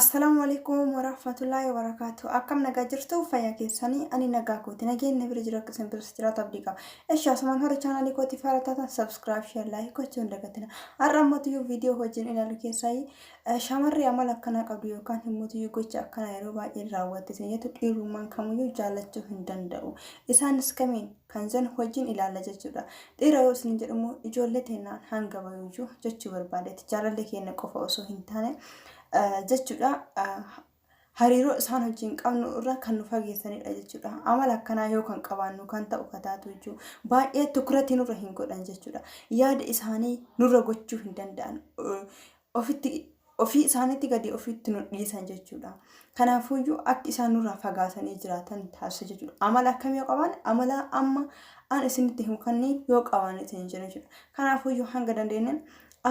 Assalaamu alaikum warahmatullaahi wabarakaatu. Akkam nagaa jirtu fayyaa keessanii ani nagaa kooti nageenya bira jiru akka isin biras jiraatu abdii qaba. Eshi asumaan hora chaanaalii kooti faara taatan subscribe share like gochuu hin dagatina. Har'a ammoo viidiyoo hojiin ilaalu keessaa shamarri amala akkanaa qabdu yookaan himmotuyyuu gocha akkanaa yeroo baay'ee raawwatte isin jettu dhiirummaan kamiyyuu jaallachuu hin danda'u. Isaanis kamiin kan jedhan hojiin ilaalla jechuudha. Dhiira yoo isin jedhamu ijoollee teennaan hanga bayuyyuu jechuu barbaadeeti. Jaalallee keenya qofa osoo hin taane jechuudha. Hariiroo isaan wajjin qabnu irraa kan nu fageessanidha jechuudha. Amala akkanaa yoo kan qabaannu kan ta'u kataatu jechuudha. Baay'ee tukuratii nurra hin godhan jechuudha. Yaada isaanii nurra gochuu hin danda'an. Ofitti ofii isaaniitti gadi ofitti nu dhiisan jechuudha. Kanaafuyyuu akka isaan nurraa fagaatanii jiraatan taasisa jechuudha. Amala akkamii yoo qaban amala amma an isinitti himu kanneen yoo qaban isin jennu jechuudha. Kanaafuyyuu hanga dandeenye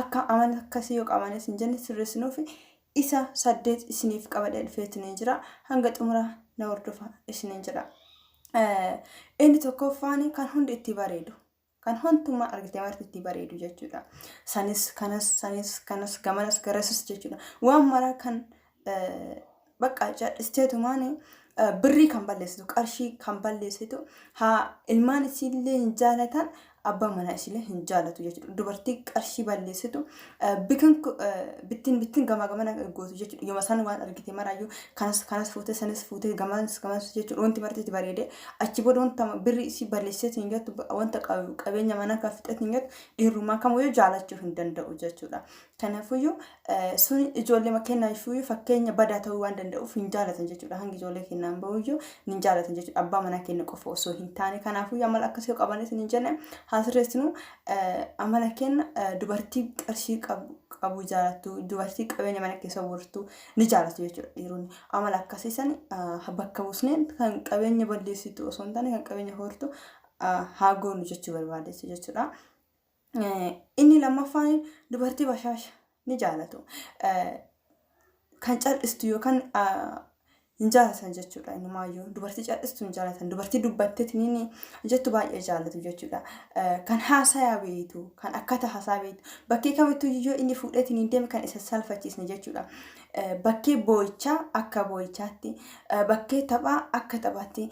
akka amala akkasii yoo qaban isin jenne sirreessinuuf isa 8 isiniif qabadhee dhufeetiin jira. Hanga xumura na hordofa isiniin jira. Inni tokkoffaan kan hundi itti bareedu. Kan hundumaa argite marti itti bareedu jechuudha. Sanis kanas sanis kanas gamanas garasis jechuudha. Waan maraa kan bakka cadhisteetumaan birrii kan balleessitu qarshii kan balleessitu haa ilmaan isiillee hin jaalatan abbaa manaa isiillee hin jaalatu jechuudha. Dubartii qarshii balleessitu bikin bittin bittin gamaa gamana gootu jechuudha. Yooma isaan waan argite maraayyuu kanas kanas fuutee sanis fuutee gamanas gamanas jechuudha. Wanti marti itti bareede achi booda wanta birrii isii balleessiteetu hin jettu wanta qabeenya manaa kan fixeetu hin jettu dhiirummaa kamiyyuu jaalachuu hin danda'u jechuudha. Kanaafuu sun ijoollee kennaafiyyuu fakkeenya badaa ta'uu waan danda'uuf hin jaalatan jechuudha. Hangi ijoollee kennaan bahuyyuu hin jaalatan jechuudha. Abbaa manaa keenya qofa osoo hin taane. Kanaafuu amala akkasii yoo qabanis hin jenne haa sirreessinu. Amala keenya dubartii qarshii qabu jaalattu, dubartii qabeenya mana keessa hortu ni jaalatu jechuudha dhiironni. Amala akkasii san bakka buusnee kan qabeenya balleessitu osoo hin taane kan qabeenya hortu haa goonu jechuu barbaadeessu jechuudha. Inni lammaffaan dubartii bashaasha ni jaalatu. Kan cal'istu yookaan hin jaalatan jechuudha innumaayyuu. Dubartii cal'istu hin jaalatan. Dubartii dubbatteetiin jettu baay'ee jaalatu jechuudha. Kan haasayaa beektu, kan akkaataa haasaa beektu, bakkee kamittuu yoo inni fuudheetiin hin deeme kan isa salfachiisne jechuudha. Bakkee boo'ichaa akka boo'ichaatti, bakkee taphaa akka taphaatti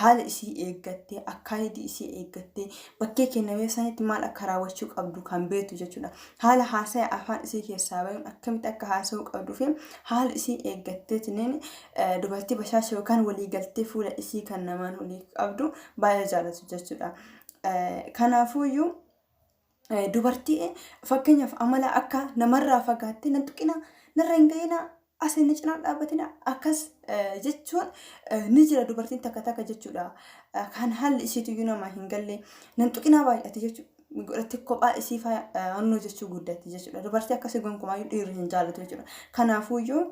haala isii eeggattee akkaayidii isii eeggattee bakkee kennamee sanitti maal akka raawwachuu qabdu kan beektu jechuudha. Haala haasaya afaan isii keessaa bayuun akkamitti akka haasa'uu qabduu fi haala isii eeggattee tiniin dubartii bashaasha yookaan waliigaltee fuula isii kan namaan walii qabdu baay'ee jaalatu jechuudha. Kanaafuuyyuu dubartii fakkeenyaaf amala akka namarraa fagaattee nan tuqina narra hin ga'ina as inni cinaa dhaabbatina akkas jechuun ni jira dubartiin takka takka jechuudha. Kan haalli isiitiyyuu nama hin galle nan tuqinaa baay'ate jechuudha. Godhattee kophaa isii faaya jechuu guddatti jechuudha. Dubartii akkasii gonkumaayyuu dhiirri hin jaallatu jechuudha. Kanaafuyyuu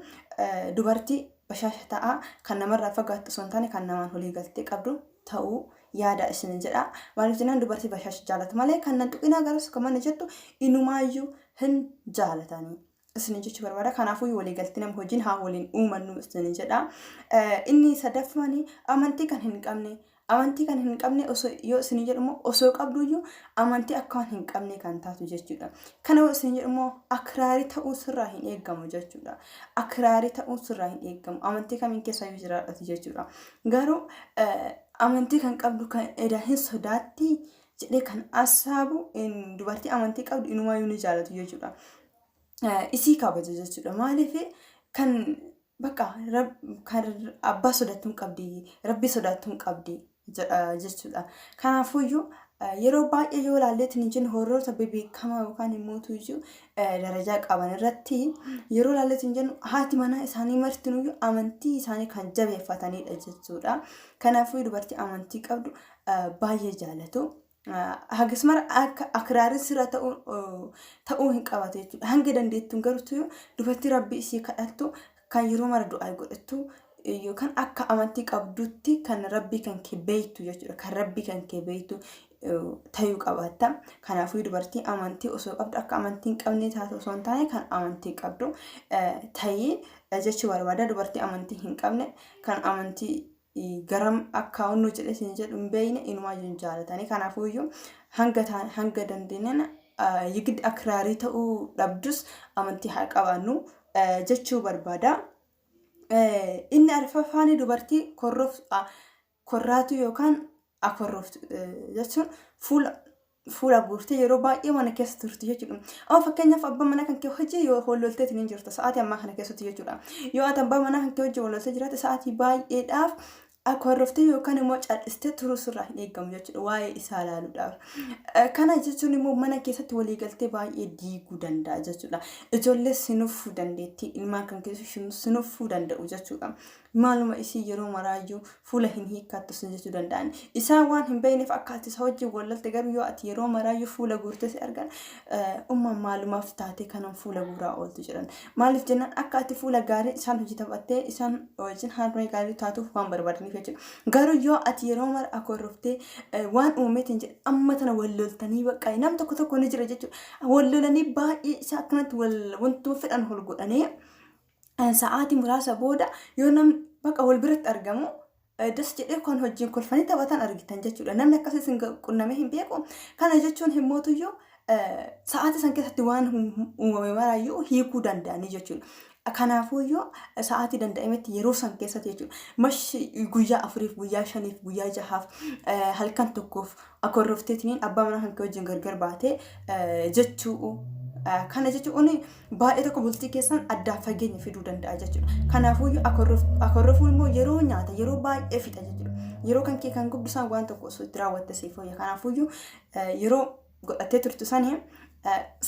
dubartii bashaasha ta'a kan namarraa fagaattu osoo hin taane kan namaan walii galtee qabdu ta'uu yaada isin jedha. Maaliif jennaan dubartii bashaasha jaalatu malee kan nan tuqinaa garas kan mana jettu inumaayyuu hin jaalatanii. Isin jechuu barbaada. Kanaafuu waliigaltee nama hojiin haa waliin uumannu isin jedha. Inni sadaffaan amantii kan hin qabne amantii kan hin qabne osoo yoo isin jedhu immoo osoo qabduyyuu amantii akka waan hin qabne kan taatu jechuudha. Kana yoo isin jedhu immoo akraarii ta'uu sirraa hin eegamu jechuudha. Akraarii ta'uu sirraa hin eegamu. Amantii kamiin keessa yoo jiraadhatu jechuudha. Garuu amantii kan qabdu kan edaa hin sodaatti jedhee kan asaabu dubartii amantii qabdu inumaayyuu ni jaalatu jechuudha. Isii kabaja jechuudha. Maaliif kan bakka kan abbaa sodaattuu hin qabdi, rabbii sodaattuu hin qabdi jechuudha. Kanaafuyyuu yeroo baay'ee yoo ilaalleetiin hin jennu horoota bebeekamaa yookaan immoo tuyyuu darajaa qaban irratti yeroo ilaalleetiin jennu haati manaa isaanii martinuyyuu amantii isaanii kan jabeeffatanidha jechuudha. Kanaafuu dubartii amantii qabdu baay'ee jaalatu. Hagas mara akka akraarii sirra ta'uu hin qabatu jechuudha. Hanga dandeettuun garuu dubartii rabbii isii kadhattu kan yeroo mara du'aa godhattu yookaan akka amantii qabdutti kan rabbii kan kee beektu jechuudha. Kan rabbii kan kee beektu ta'uu qabaatta. Kanaafuu dubartii amantii osoo qabdu akka amantii hin qabne taate osoo hin taane kan amantii qabdu ta'ii jechuu barbaada. Dubartii amantii hin qabne kan amantii garam akka onnuu jedhe isin jedhu hin beekne inumaayyuu hin jaalatanii. Kanaafuyyuu hanga hanga dandeenyeen yigid akraarii ta'uu dhabdus amantii haa qabaannu. jechuu barbaada. Inni arfaffaan dubartii korraatu yookaan akorroftu jechuun fuula fuula guurtee yeroo baay'ee mana keessa turtu jechuudha. Amma fakkeenyaaf abbaa manaa kan kee hojii yoo hollolteetiin hin jirta sa'aatii ammaa kana keessatti jechuudha. Yoo ati abbaa manaa kan kee hojii holloltee jiraatte sa'aatii baay'eedhaaf akorroftee yookaan immoo cal'istee turuu sirraa hin eegamu jechuudha waa'ee isaa ilaaluudhaaf. Kana jechuun immoo mana keessatti waliigaltee baay'ee diiguu danda'a jechuudha. Ijoollee sinuffuu dandeettii ilmaan kan keessa sinuffuu danda'u jechuudha. Maaluma isii yeroo maraayyuu fuula hin hiikkattu sin jechuu danda'an. Isaan waan hin beekneef akka ati isa wajjin wal lolte garuu yoo ati yeroo maraayyuu fuula guurtee si argan ummaan maalumaaf taatee kanan fuula guuraa ooltu jedhan. Maaliif jennaan akka ati fuula gaarii isaan hojii taphattee isaan wajjin harmee gaarii taatuuf waan barbaadaniif jechuudha. Garuu yoo ati yeroo mara akorroftee waan uumameetiin jedhe amma tana wal loltanii bakka nam tokko tokko ni jira jechuudha. Wal lolanii baay'ee isaa akkanatti wal wantuma fedhan ol godhanii sa'aatii muraasa booda yoo namni bakka wal biratti argamu das jedhee kan hojiin kolfanii taphatan argitan jechuudha. Namni akkasii isin qunnamee hin beeku. Kana jechuun himmootuyyuu sa'aatii san keessatti waan uumame maraayyuu hiikuu danda'anii jechuudha. Kanaafuyyuu sa'aatii danda'ametti yeroo san keessatti jechuudha. Mashi guyyaa afuriif, guyyaa shaniif, guyyaa jahaaf, halkan tokkoof akorrofteetiniin abbaa manaa kan kee wajjin gargar baatee jechuu. Kana jechuun baay'ee tokko bultii keessan addaan fageenya fiduu danda'a jechuudha. Kanaafuyyuu akorrofuun immoo yeroo nyaata yeroo baay'ee fixa jechuudha. Yeroo kan kee kan gubdu isaan waan tokko osoo itti raawwatte siif wayya. Kanaafuyyuu yeroo godhattee turtu sanii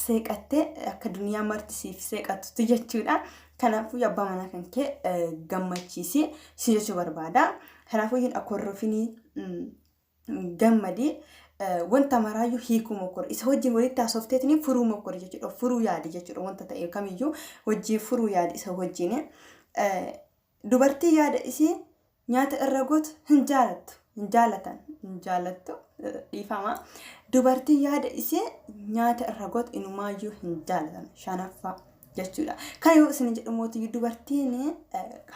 seeqattee akka duniyaa marti siif seeqattu jechuudha. Kanaafuu abbaa manaa kan kee gammachiisi si jechuu barbaada. Kanaafuu hin akorrofinii gammadi wanta maraayyuu hiikuu mokkori isa wajjin walitti haasofteetiin furuu mokkori jechuudha. Furuu yaadi jechuudha wanta ta'e kamiyyuu wajjin furuu yaadi isa wajjin. Dubartii yaada isii nyaata irra gootu hin jaalattu hin jaalatan hin jaalattu dhiifama. Dubartii yaada isii nyaata irra gootu inumaayyuu hin jaalatan shanaffaa jechuudha. Kana yoo isin jedhu mootii dubartiin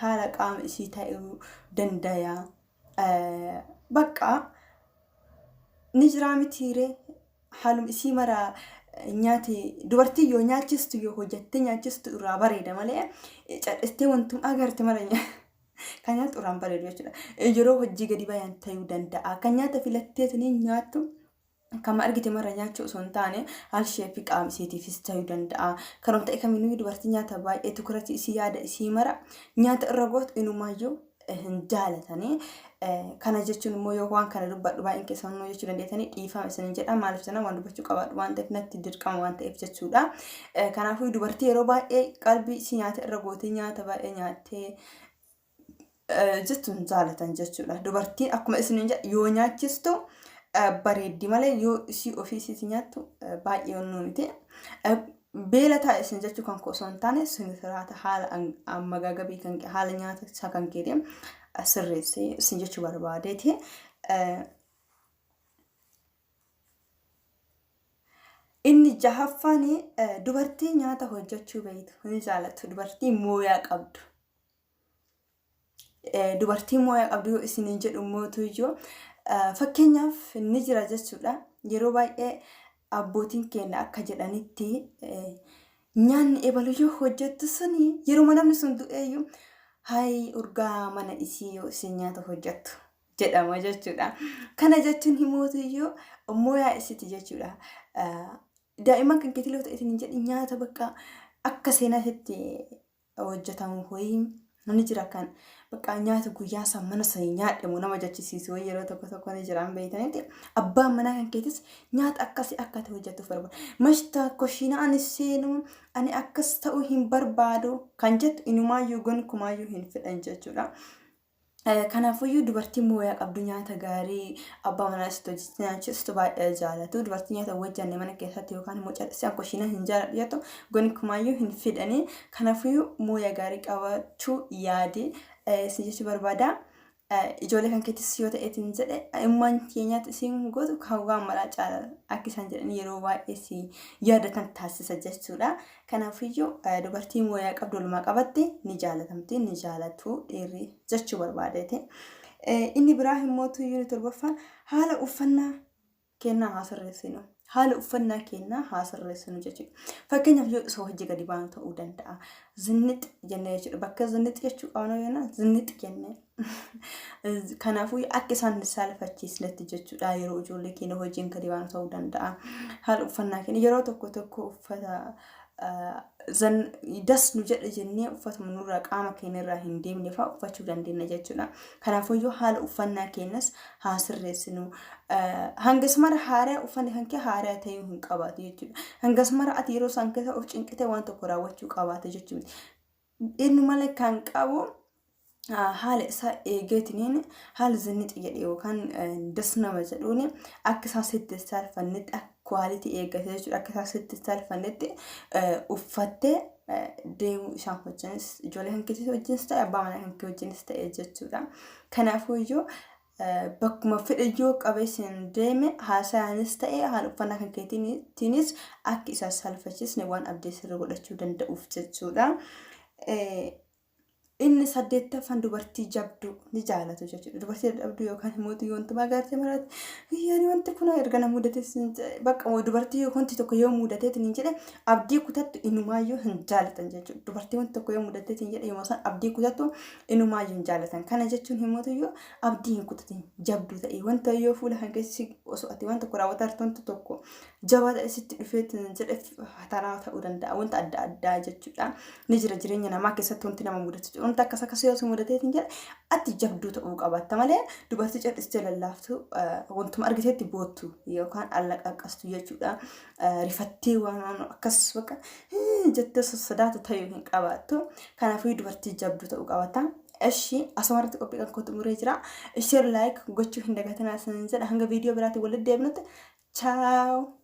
haala qaama isii ta'uu danda'a. Bakka ni jiraa mitiiree haaluma isii mara nyaati dubartii yoo nyaachistu yoo hojjattee nyaachistu irraa bareeda malee cadhistee wantum agarte mara kan nyaattu irraan bareedu jechuudha. Yeroo hojii gadi bayan ta'uu danda'a. Kan nyaata filatteetiniin nyaattu kama argite mara nyaachuu osoo hin taane haal sheeppii qaama isiitiifis ta'uu danda'a. Kanuma ta'e kamiinuu dubartii nyaata baay'ee tukurati isii yaada isii mara nyaata irra gootu inumaayyuu hin jaalatanii. Kana jechuun immoo yoo waan kana dubbadhu baay'een keessan immoo jechuu dandeessanii dhiifama isinin jedha. Maaliif jennaan waan dubbachuu qabaadhu waan ta'eef natti dirqama waan ta'eef jechuudha. Kanaafuu dubartii yeroo baay'ee qalbii isii nyaata irra gootee nyaata baay'ee nyaattee jettu hin jaalatan jechuudha. Dubartiin akkuma isinin jedhe yoo nyaachistu bareeddi malee yoo isii ofii isiiti nyaattu baay'ee onnuu miti. Beela taa'e isin jechuu kan koo osoo hin taane sirraata haala ammagaagabii kan haala nyaata isaa kan keetii sirreessee isin jechuu barbaadeeti. Inni jahaffaan dubartii nyaata hojjechuu beektu ni jaalatu. Dubartii mooyaa qabdu. Dubartii mooyaa qabdu yoo isiniin jedhu mootuyyuu fakkeenyaaf ni jira jechuudha. Yeroo baay'ee abbootiin keenya akka jedhanitti nyaanni ebalu yoo hojjettu suni yeroo namni sun du'eeyyuu hayi urgaa mana isii yoo isin nyaata hojjettu jedhama jechuudha. Kana jechuun himootuyyuu mooyaa isiiti jechuudha. Daa'imman kan keetii yoo ta'e hin jedhi nyaata bakka akka seenaatti hojjetamu wayii ni jira kan bakka nyaata guyyaa san mana sanii nyaadhamu nama jechisiisu wayii yeroo tokko tokko ni jira hin beektanitti abbaan manaa kan keetis nyaata akkasii akka ati hojjettuuf barbaada. Mashta koshiina ani seenu ani akkas ta'uu hin barbaadu kan jettu inumaayyuu gonkumaayyuu hin fedhan jechuudha. Kanaafuyyuu dubartiin mooyaa qabdu nyaata gaarii abbaa manaa isitti hojjettee nyaachistu baay'ee jaalatu. Dubartiin nyaata hin hojjenne mana keessatti yookaan immoo callisee koshiinaa hin jaaladhu jettu gonkumaayyuu hin fidhani. Kanaafuyyuu mooyaa gaarii qabaachuu yaadi si jechuu barbaada. Ijoollee kan keettis yoo ta'eetiin jedhe immaan keenyaatti isiin gootu kan waan maraa caala akka isaan jedhan yeroo baay'ee si yaadatan taasisa jechuudha. Kanaafiyyuu dubartiin mooyaa qabdu walumaa qabatti ni jaalatamti, ni jaalatu dhiirri jechuu barbaadeeti. Inni biraa immoo tuyyuu torbaffaan haala uffannaa kennaa haa sirreessinu. Haala uffannaa keenyaa haa sirreessinu jechuudha. Fakkeenyaaf yoo osoo hojii gadi baanu ta'uu danda'a. Zinnix jennee jechuudha. Bakka zinnix jechuu qabnu jennaan zinnix jennee. Kanaafuu akka isaan hin saalfachiisnetti jechuudha. Yeroo ijoollee keenya hojiin gadi baanu ta'uu danda'a. Haala uffannaa keenya yeroo tokko tokko uffata das nu jedhe jennee uffatuma nurraa qaama keenya irraa hin deemne fa'aa uffachuu dandeenya jechuudha. Kanaafuu haala uffannaa keenyas haa sirreessinu. Hangas mara haaraa uffanni kan kee haaraa ta'uu hin qabaatu jechuudha. Hangas mara ati yeroo isaan keessa of cinqitee waan tokko raawwachuu qabaate jechuudha. Inni malee kan qabu haala isaa eegeetiniin haala zinnixi jedhe yookaan das nama jedhuun akka isaan sitti saalfannetti akka kwaalitii eeggate jechuudha. Akka isaan sitti saalfannetti uffattee deemuu isaan wajjinis ijoollee kan keetii wajjinis ta'e abbaa manaa kan kee wajjinis ta'e jechuudha. Kanaafuu iyyuu bakkuma fedhe yoo qabeessin deeme haasayaanis ta'e haala uffannaa kan keetiinis akka isaan saalfachiisne waan abdii sirra godhachuu danda'uuf jechuudha. Inni saddeettaffaan dubartii jabduu ni jaalatu jechuudha. Dubartii dadhabduu yookaan immoo wantumaa gaartee maraatti yaani wanti kun erga na mudatee bakka dubartii wanti tokko yoo mudateetiin hin jedhe abdii kutattu inumaayyuu hin jaalatan jechuudha. Dubartii wanti tokko yoo mudateetiin jedhe yommuu isaan abdii kutattu inumaayyuu hin jaalatan. Kana jechuun himootuyyuu abdii hin kutatin jabduu ta'e wanta yoo fuula kan keessi osoo ati waan tokko raawwataa jirtu wanti tokko jabaa ta'e sitti dhufeetiin jedhe fatanaa ta'uu danda'a wanta adda addaa jechuudha. Ni jira jireenya namaa keessatti wanti nama mudatu wanta akkas akkas yoo si mudateetiin jedhe ati jabduu ta'uu qabaatta malee dubartii cal'istee lallaaftu wantuma argiteetti boottu yookaan allaqaqqastu jechuudha. Rifattee waan akkas bakka jettee sossodaatu ta'uu hin qabaattu. Kanaafuu dubartii jabduu ta'uu qabaata. Eshi asuma irratti qophii kan koo xumuree jira. Share like gochuu hin dagatinaa isinin jedha hanga viidiyoo biraatiin walitti deebinutti. Ciao!